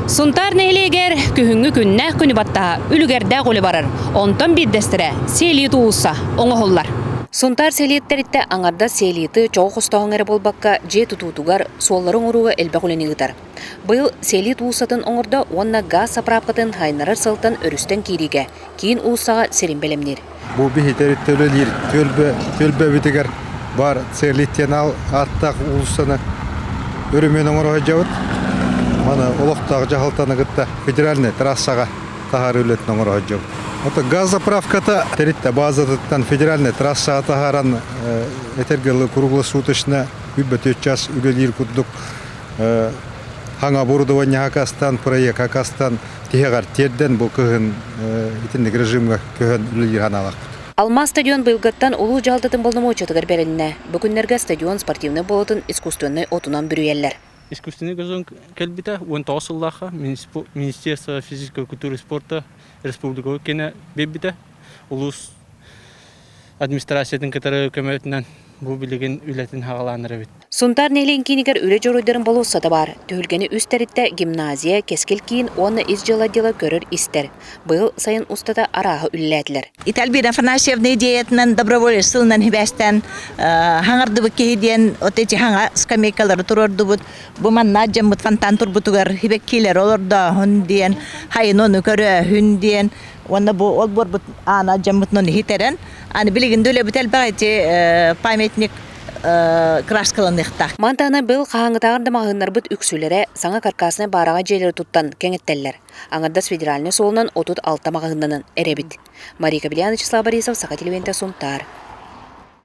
Сунтаар нэһилиэгэр күһүҥҥү күннээх күнү баттаһа үлүгэрдээх үлэ барар. Онтон биирдэстэрэ Селит уулусса оҥоһуллар. Сунтаар селиэттэриттэ аҥардас селиты чоҕу хостоһон эрэ буолбакка, дьиэ тутуутугар, суоллары оҥорууга элбэх үлэни ыытар. Быйыл Селит уулуссатын оҥордо уонна гаас сапыраапкатын хайыннарар сылтан өрүстэн киириигэ киин уулуссаҕа сирин бэлэмниир. Бу биһи тэрилтэ үлэлиир түөлбэ түөлбэбитигэр баар Целит диэн ааттаах уулуссаны өрөмүөн оҥоро сылдьабыт. Маны олохтоох дьаһалтаны кытта федеральнай трассаҕа таһаарыы үлэтин оҥоро сылдьабыт. Ото газ заправката тэрилтэ базатыттан федеральнай трассаҕа таһааран этэргэ дылы круглосуточно 24 час үлэлиир курдук хаҥа оборудование хакастан, проект хакастан тиһэҕэр тиэрдэн бу кыһын итинник режимҥэ көһөн үлэлиир санаалаахпыт. Алмаас стадион быйылгыттан улуус дьаһалтатын боломуочуйатыгар бэрилиннэ. Бу күннэргэ стадион спортивнай буолатын искусственнай отунан бүрүйэллэр. Искусственный газон кэлбитэ 19 сыллаахха Министерство физической культуры и спорта республикаҕа кэнэ биэрбитэ. Улуус администрациятын кытары көмөтүнэн бу билигин үлэтин хаҕалаан эрэбит. Сунтаар нэһилиэгин киинигэр үлэ дьоруойдарын болуоссата баар. Түһүлгэни үс тэрилтэ гимназия, Кэскил киин уонна ис дьыала отдела көрөр-истэр. Быйыл сайын устата арааһы үлэлээтилэр. Итальбина Афанасьевна идеятынан доброволец сылынан хибээстээн хаҥардыбыт киһи диэн вот эти хаҥа скамейкалары туруордубут. Бу манна дьаммыт фонтан турбутугар хибэккилэр олордооһун диэн, хайын ону көрөөһүн диэн уонна бу олбуорбут аана дьаммытынан иһитэрэн аны билигин да үлэбит элбэх ити памятник краскаланыахтаах. Мантаана быйыл хаһааҥҥытааҕар да маҕаһыыннарбыт үксүлэрэ саҥа каркаснай баараҕай дьиэлэри туттан кэҥэттэллэр. Аҥардас федеральнай суолунан 36 маҕаһыыннанан эрэбит. Мария Кобельян, Вячеслав Борисов, Саха телевидениетэ, Сунтаар.